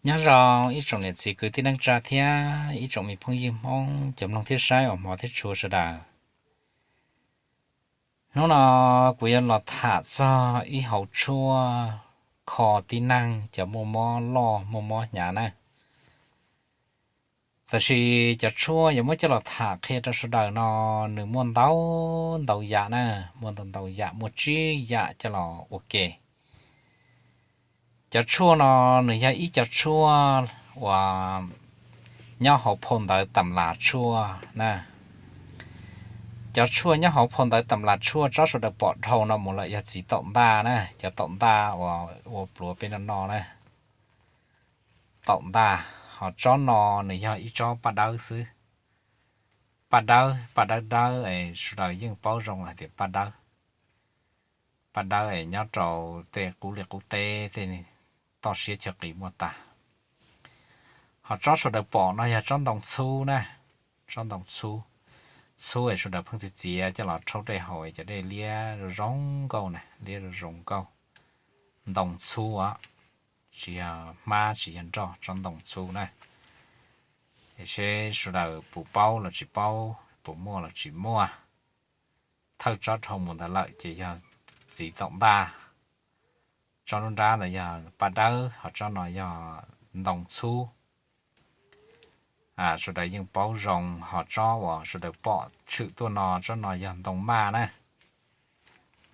Nyob zoo ib tsoom niam txiv kwv tij neej tsa thiab ib tsoom me phooj ywg Hmoob cov mloog thiab saib uas hmov thiab tshua sawv daws. Hnub no kuv yuav los tham txog ib hauv tshuaj kho tib neeg cov muaj mob loj muaj mob hnyav na. Tab sis cov tshuaj yuav muab coj los tham qhia rau sawv daws no, nws muaj ntau ntau yam na, muaj ntau ntau yam, muaj tsib yam coj los ua ke. Cov tshuaj no nws yog ib cov tshuaj uas nyob hauv phau ntawv Tam Las Tshuaj na. Cov tshuaj nyob hauv phau ntawv Tam Las Tshuaj tsob sawv daws pom dhau no mus lawm yog txiv taum ntaj na, cov taum ntaj uas ua pluav peb no no na. Taum ntaj, ho tsob no nws yog ib tsob paj dawb xwb. Paj dawb, paj dawb dawb es sawv daws yeej paub zoo hais tias paj dawb. Paj dawb es nyob rau tej qub li qub teb tej toj siab chaw qis muaj tas. Ho tsob sawv daws pom no yog tsob ntoo txhub na, tsob ntoo txhub. Txhub es sawv daws pheej txiav txiav coj los rhaub dej haus es cov dej liab zoo zoo nkauj na, liab zoo zoo nkauj. Ntoo txhub os, tsis yog hmab tsis yog nroj, tsob ntoo txhub na. Es seb sawv daws puas paub los tsis paub, puas muaj los tsis muaj. Thawj tsob dhau mus ntawd lawm ces yog txiv taum ntaj. Tsob nruab nrab ntawd yog paj dawb, ho tsob no yog ntoo txhub. Sawv daws yeej paub zoo, ho tsob uas sawv daws pom tshwm tuaj no, tsob no yog ntoo maj na.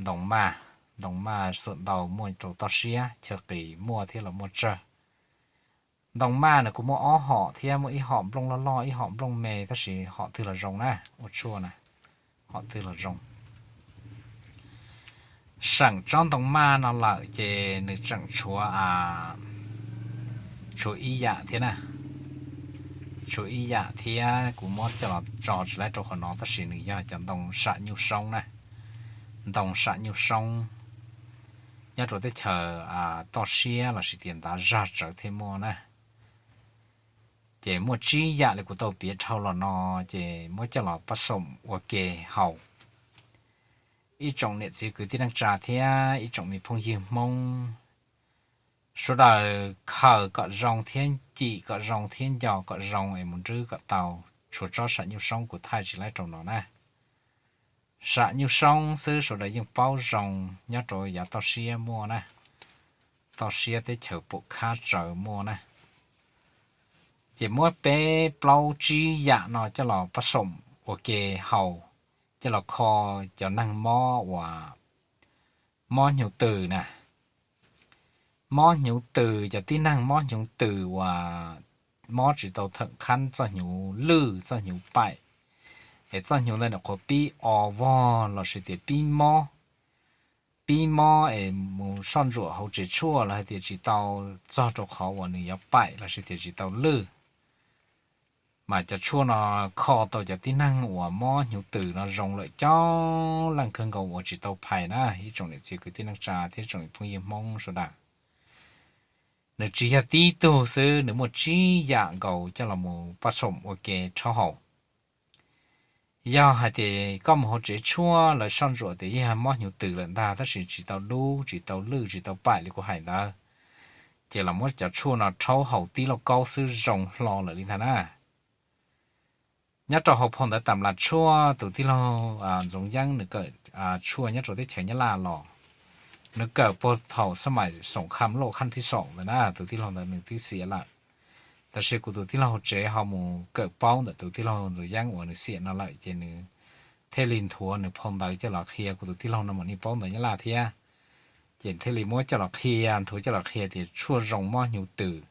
Ntoo maj, ntoo maj xuam ntau muaj rau toj siab chaw qis muaj thiab los muaj tsawg. Ntoo maj nws kuj muaj ob hom thiab, muaj ib hom nplooj loj loj ib hom nplooj me, tab sis hom twg los zoo na, ua tshuaj na, hom twg los zoo. Seem tsob ntoo maj no lawm ces nws tseem tshuav, tshuav ib yam thiab na. Tshuav ib yam thiab kuv muab coj los tso tsis laib rau qhov no, tab sis nws yog cov ntoo sam nyuj soob na. Ntoo sam nyuj soob nyob rau teb chaws toj siab lossis tias ntav zag tsawv thiaj muaj na. Ces muaj tsib yam li kuv tau piav dhau los no, ces muab coj los pab xoom ua ke haus. Ib tsoom niam txiv kwv tij neej tsa thiab ib tsoom me phooj ywg Hmoob, sawv daws khaws kom zoo thiab ncim kom zoo thiab nco kom zoo es mus nrwb kom tau. Tshuav tsob sam nyuj soob kuv thaij tsis laib rau no na. Sam nyuj soob xwb sawv daws yeej paub zoo, nyob rau yav toj siab muaj na, toj siab teb chaws pum khab tsawv muaj na. Ces muab peb plaub tsib yam no coj los pab xoom ua ke haus, coj los kho cov neeg mob uas mob hnyuv tws na. Mob hnyuv tws, cov tib neeg mob hnyuv tws uas mob tsis tau theem khab txoj hnyuv lwj txoj hnyuv paim, es txoj hnyuv ntawd nyuam qhuav pib o vog lossis tias pib mob, pib mob es mus soj ntsuam hauv tsev tshuaj los hais tias tsis tau txog rau qhov uas nws yuav paim lossis tias tsis tau lwj. Mas cov tshuaj no kho tau cov tib neeg uas mob hnyuv tws no zoo lawm coob leej kawg nkaus uas tsis tau phais na, ib tsoom niam txiv kwv tij neej tsa thiab tsoom phooj ywg Hmoob sawv daws. Nws tsis yog tib tug xwb, nws muaj tsib yam nkaus coj los mus pab xoom ua ke rhaub haus. Yog hais tias koj mus hauv tsev tshuaj lawv soj ntsuam tias yog mob hnyuv tws lawm ntag, tab sis tsis tau dub tsis tau lwj tsis tau paim li kuv hais ntawd, ces los muab cov tshuaj no rhaub haus tib lauj kaub xwb zoo hlo lawm li ntag na. Nyob rau hauv phau ntawv Tam Las Tshuaj, tus tij laug Ntxoov Yeeb nws kawm tshuaj nyob rau teb chaws Nyab Laj los, nws kawm puag thaum xab maim xoom kham loj khab thib xoom ntawd na, tus tij laug ntawd nws twb xiam lawm. Tab sis kuv tus tij laug tsev ho mus kawm paub ntawm tus tij laug Ntxoov Yeeb uas nws xiam no lawm, ces nws thiaj li nthuav nws phau ntawv coj los qhia kuv tus tij laug no mam li paub ntawv Nyab Laj thiab. Ces thiaj li muab coj los qhia, nthuav coj los qhia tias tshuaj zoo mob hnyuv tws,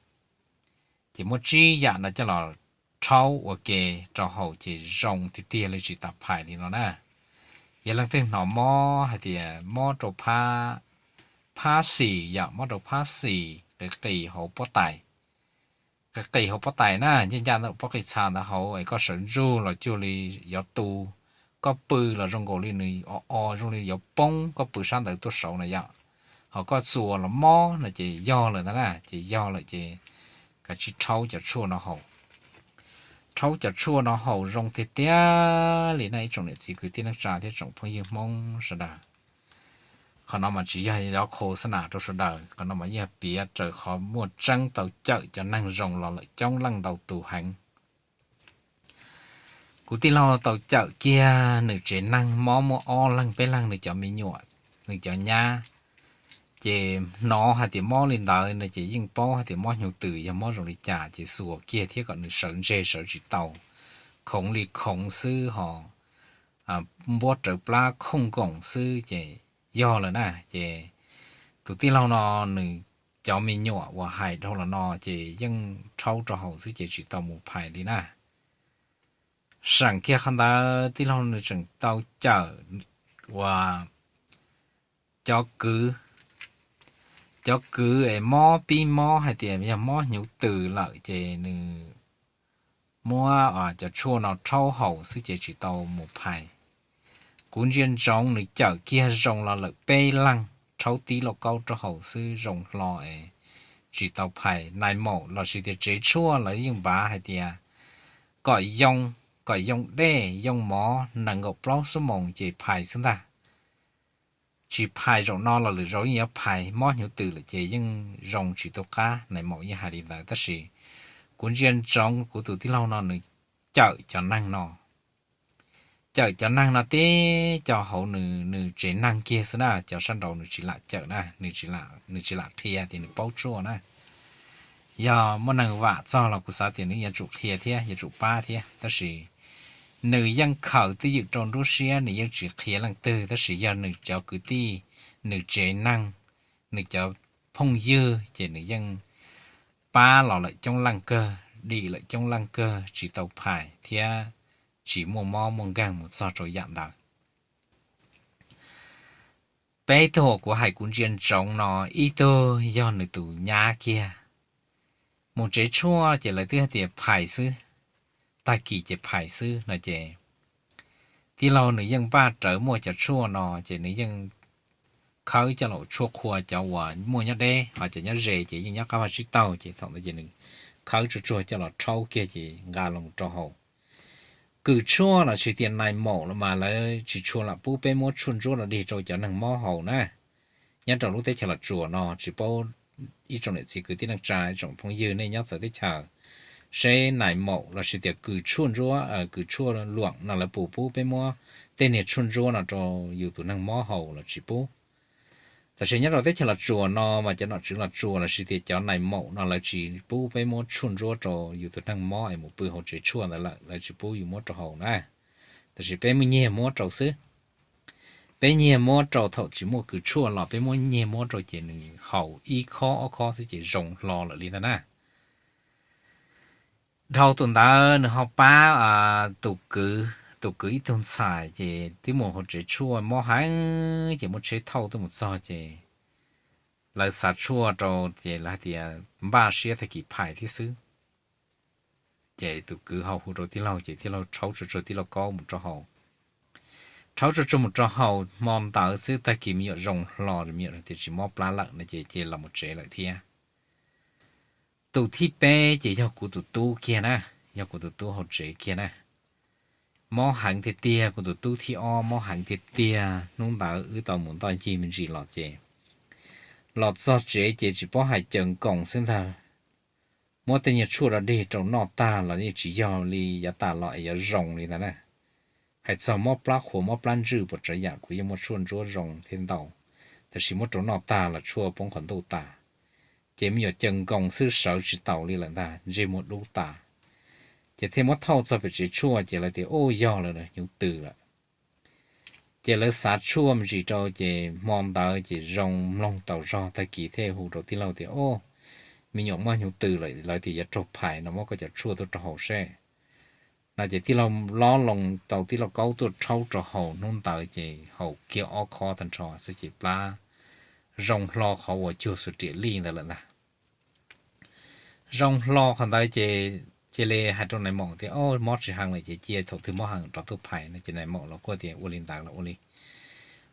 ces muab tsib yam no coj los rhaub ua ke rau haus ces zoo tiag tiag li tsis tas phais li no na. Yog leej twg hnov mob hais tias mob rau phab xis, yam mob rau phab xis qis qis hauv pob tais, qis qis hauv pob tais na, ncaj ncaj ntawm pob qis txha ntawd hauv es koj sawv ntsug los cuag li yuav tu, koj pw los zoo nkaus li nws o o zoo li yuav poob, koj pw sab ntawd tuaj saud na yom, ho koj txuas los mob no ces yog lawm ntag na, ces yog lawm ces kav tsij rhaub cov tshuaj no haus. Rhaub cov tshuaj no haus zoo tiag tiag li na ib tsoom niam txiv kwv tij neej tsa thiab tsoom phooj ywg Hmoob sawv daws. Qhov no mas tsis yog yuav khos xab nas rau sawv daws, qhov no mas yog piav raws qhov muaj tseeb tau cawm cov neeg zoo los lawm coob leej ntau tus heev. Kuv tij laug tau cawm kiag nws tsev neeg mob muaj ob leeg peb leeg nws cov me nyuam, nws cov nyab, ces hnov hais tias mob li ntawd no ces yeej paub hais tias mob hnyuv tws yog mob zoo li cas ces xuas kiag thiab kom nws sawv ntseg sawv tsis tau, khoov li khoov xwb ho npuab rawv plab khooj nkoos xwb ces yog lawm na. Ces tus tij laug no nws cov me nyuam uas hais dhau los no ces yeej rhaub rau haus xwb ces tsis tau mus phais li na. Seem kiag qhov ntawd tij laug nws tseem tau cawm uas cov kwv, cov kwv es mob pib mob hais tias yog mob hnyuv tws lawm ces nws muab cov tshuaj no rhaub haus xwb ces tsis tau mus phais. Kuv ntsia ntsoov nws cawm kiag zoo los lawm peb leeg, rhaub tib lauj kaub rau haus xwb zoo hlo es tsis tau phais. Nais maum lossis tias tsev tshuaj lawv yeej npav hais tias kom yoo, kom yoo dej yoo mov nees nkaum plaub xuab moos ces phais xwb ntag. Tsis phais zaum no los lwm zaus yeej yuav phais, mob hnyuv tws lawm ces yeej zoo tsis tu qab, nais maum yeej hais li ntawd. Tab sis kuv ntsia ntsoov kuv tus tij laug no nws cawm cov neeg no, cawm cov neeg no tib co hauv nws tsev neeg kiag xwb na, cov sab nraud nws tsis lam cawm na, nws tsis lam qhia tias nws paub tshuaj na. Yog muaj neeg vam txog los kuv xav tias nws yuav tsum qhia thiab yuav tsum pab thiab, tab sis nws yeej khaws twj ywm rau nruab siab, nws yeej tsis qhia leej twg, tab sis yog nws cov kwv tij, nws tsev neeg, nws cov phooj ywg ces nws yeej pab los lawm coob leej kawg, dim lawm coob leej kawg, tsis tau phais thiab tsis muaj mob muaj nkeeg mus txog rau yam ntawd. Peb tug uas kuv hais kuv ntsia ntsoov no, ib tug yog nws tus nyab kiag, mus tsev tshuaj ces lawv twb hais tias phais xwb, tag kis ces phais xwb no ces tij laug nws yeej npaj rawv muaj cov tshuaj no ces nws yeej khawb coj los tshuaj qhua cov uas muaj nyob deb, ho cov nyob ze ces yeej nyob qab vaj tsib taug ces thaum ntawd ces nws khawb tsuag tsuag coj los rhaub kiag ces nqa los rau haus. Kws tshuaj lossis tias nais maum los mas lawv tsis tshua lam pub peb muab tshuaj ntsuab los dig rau cov neeg mob haus na. Nyob rau lub teb chaws Los Tsuas no tsis paub ib tsoom niam txiv kwv tij neej tsa, ib tsoom phooj ywg nej nyob txawv teb chaws, seb nais maum lossis tias kws tshuaj ntsuab, kws tshuaj luam no lawv puas pub peb muab tej niag tshuaj ntsuab no rau yus tus neeg mob haus los tsis pub. Tab sis nyob rau teb chaws Los Tsuas no mas cov nom tswv Los Tsuas lossis tias cov nais maum no lawv tsis pub peb muab tshuaj ntsuab rau yus tus neeg mob es mus pw hauv tsev tshuaj ntawd lawm, lawv tsis pub yus muab rau haus na. Tab sis peb muaj nyiag muab rau xwb. Peb nyiag muab rau thaum tsis muaj kws tshuaj los peb muab nyiag muab rau ces nws haus ib khob ob khob xwb ces zoo hlo lawm li ntag na. Dhau tus ntawd nws ho pab tus kwv, tus kwv ib tug ntxhais ces twb mus hauv tsev tshuaj mob heev ces muab tsheb thauj tuaj mus txog ces lawv xav tshuaj rau ces lawv hais tias npaj siab tag kis phais thiab xwb. Ces tus kwv ho hu rau tij laug ces tij laug rhaub tsuag tsuag tij laug kaub mus rau haus. Rhaub tsuag tsuag mus rau haus hmo ntawd xwb tag kis me nyuam zoo hlo, me nyuam tias tsis mob plab lawm no ces cia los mus tsev lawm thiab. Tus thib peb ces yog kuv tus tub kiag na, yog kuv tus tub hauv tsev kiag na. Mob heev tiag tiag, kuv tus tub thib ob mob heev tiag tiag, hnub ntawd wb tau mus ntoj ncig me ntsis los ces los txog tsev ces tsis paub hais caws nkoos xwb ntag. Muab tej nyuag tshuaj rau dig rau noj tag los yeej tsis yog li yav tas los es yuav zoo li ntawd na. Hais txog mob plab qhuav mob plab ntswj puas tsav yam kuv yeej muaj tshuaj ntsuab zoo thiab ntau, tab sis muab rau noj tag los tshuaj poob qhov ntuj tas. Ces me nyuam caws nkoos xwb sawv tsis taus li lawm ntag, ntsej muag dub tas. Ces thiaj muab thauj txog pem tsev tshuaj ces lawv tias ub yog lawm, hnyuv tws lawm. Ces lawv xav tshuaj me ntsis rau ces hmo ntawd ces zoo mloog tau zog tag kis thiaj hu rau tij laug tias o, me nyuam mob hnyuv tws lawm, lawv tias yuav raug phais no muab koj cov tshuaj tuaj rau haus seb. No ces tij laug lob loo tau tij laug kaub tuaj rhaub rau haus hnub ntawd ces haus kiag ob khob tag nrho xwb ces plab zoo hlo qhov uas cuag xuas riam lij ntawd lawm ntag. Zoo hlo qhov ntawd ces cia li hais rau nais maum tias o, mob tsis heev lawm ces cia thaum twg mob heev rov tuaj phais no ces nais maum los kuj tias ua li ntawd los ua li.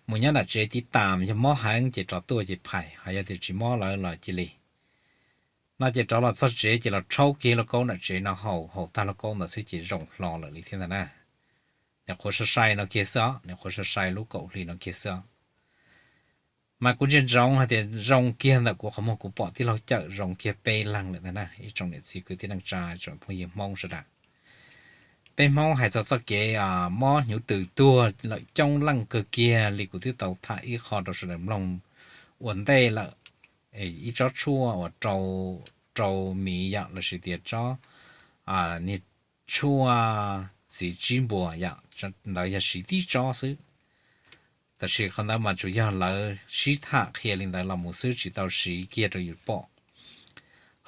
Mus nyob nram tsev tiv tas, yog mob heev ces rov tuaj ces phais, ho yog tias tsis mob lawm los cia li. No ces rov los txog tsev ces los rhaub kiag lauj kaub nram tsev no haus, haus tag lauj kaub ntawd xwb ces zoo hlo lawm li thiab ntag na. Nyuam qhuav sai sai no kiag xwb os, nyuam qhuav sai sai lub kaum hli no kiag xwb os. Mas kuv ntsia ntsoov hais tias zoo kiag ntawm kuv qhov muag kuv pom tij laug Cawm zoo kiag peb leeg lawm ntag na ib tsoom niam txiv kwv tij neej tsa tsoom phooj ywg Hmoob sawv daws. Peb Hmoob hais txog txoj kev mob hnyuv tws tuag lawm coob leej kawg kiag li kuv twb tau tham ib qho rau sawv daws mloog ua ntej lawm. Ib tsob tshuaj uas rau miv yom lossis tias tsob niag tshuaj txiv tsib npuas yom, ntawd yog siv tib tsob xwb. Tab sis qhov ntawd mas tsuas yog lawv sib tham qhia li ntawd los mus xwb tsis tau siv kiag rau yus pom.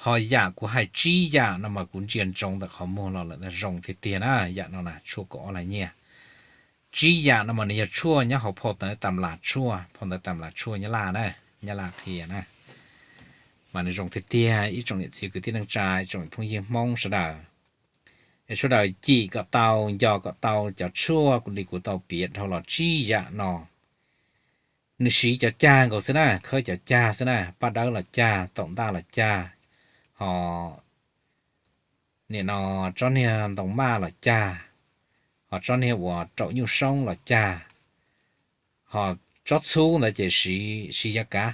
Ho yam kuv hais tsib yam no mas kuv ntsia ntsoov ntawm qhov muag los lawm zoo tiag tiag na. Yam no na tshuaj kaum ob lag nyiaj. Tsib yam no mas nws yog tshuaj nyob hauv phau ntawv tam las tshuaj, phau ntawv tam las tshuaj Nyab Laj na, Nyab Laj qhia na. Mas nws zoo tiag tiag ib tsoom niam txiv kwv tij neej tsa ib tsoom phooj ywg Hmoob sawv daws. Es sawv daws cim kom tau, nco kom tau cov tshuaj li kuv tau piav dhau los tsib yam no. Nws siv cov cag nkaus xwb na, khawb cov cag xwb na, paj dawb los cag, taum ntaj los cag, ho nim no tsob niag ntoo maj los cag, ho tsob niag uas raum nyuj soob los cag, ho tsob txhub ntawd ces siv yav kav,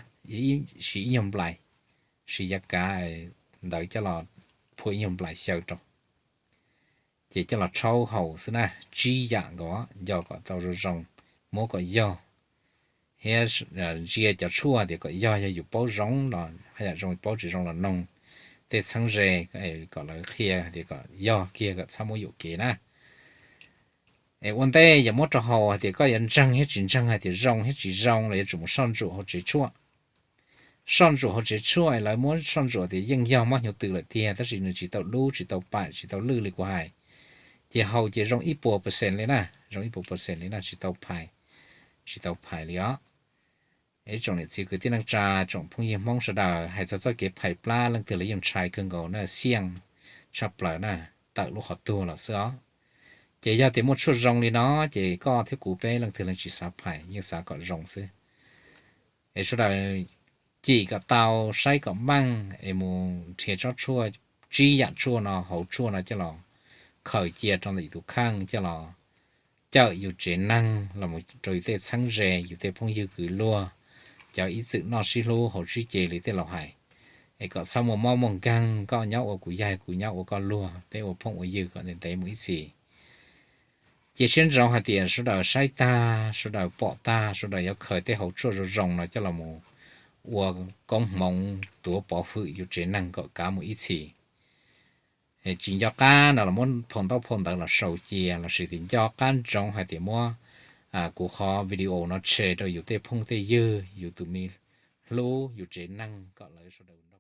siv ib nyuag nplais, siv yav kav ntawd coj los phua ib nyuag nplais xyaw rau, ces coj los tshaub haus xwb na. Tsib yam nkaus, nco kom tau zoo zoo, muab kom yog, thiab ntsia cov tshuaj tias kom yog, yog yus paub zoo los haj yam zoo, paub tsis zoo los noog tej txheeb ze kom lawv qhia tias kom yog kiag kom txhob muab yuam kev na. Es ua ntej yog muab rau haus hais tias koj yuav ntseeg thiab tsis ntseeg hais tias zoo thiab tsis zoo los yuav tsum mus soj ntsuam hauv tsev tshuaj. Soj ntsuam hauv tsev tshuaj lawv muab soj ntsuam tias yeej yog mob hnyuv tws lawm tiag tab sis nws tsis tau dub, tsis tau paim, tsis tau lwj li kuv hais, ces haus ces zoo ib puas percent li na, zoo ib puas percent li na, tsis tau phais, tsis tau phais li os. Ib tsoom niam txiv kwv tij neej tsa, tsoom phooj ywg Hmoob sawv daws, hais txog txoj kev phais plab leej twg los yeej ntshai kawg nkaus na, xiaj tshaj plaws na, tawm lub qhov tuag los xwb os. Ces yog tias muaj tshuaj zoo li no ces koj thiab kuv peb leej twg los tsis xav phais, yeej xav kom zoo xwb. Es sawv daws cim kom tau, saib kom meej es mus nrhiav tsob tshuaj, tsib yam tshuaj no, hauv tshuaj no coj los khaws cia rau ntawm yus tus kheej, coj los cawm yus tsev neeg los rau yus tej txheeb ze, yus tej phooj ywg kwv luag, cov ib txwm noj sib hlub hauv sib ce li tej laus hais. Es kom txhob muaj mob muaj nkeeg, koj nyob ua kuv yaig, kuv nyob ua koj luag, peb ua phooj ua ywg kom ntev ntev mus ib txhis. Cia siab ntsoov hais tias sawv daws saib tag, sawv daws pom tag, sawv daws yuav khaws tej hauv tshuaj zoo zoo no coj los mus ua koob hmoov tuav pov hwm yus tsev neeg kom kav mus ib txhis. Tsis nco qab no los muab phau ntaub phau ntawv los sau cia, lossis tias nco qab ntsoov hais tias muab kuv qhov video no share rau yus tej phooj tej ywg, yus tus me hlub, yus tsev neeg kom lawv sawv daws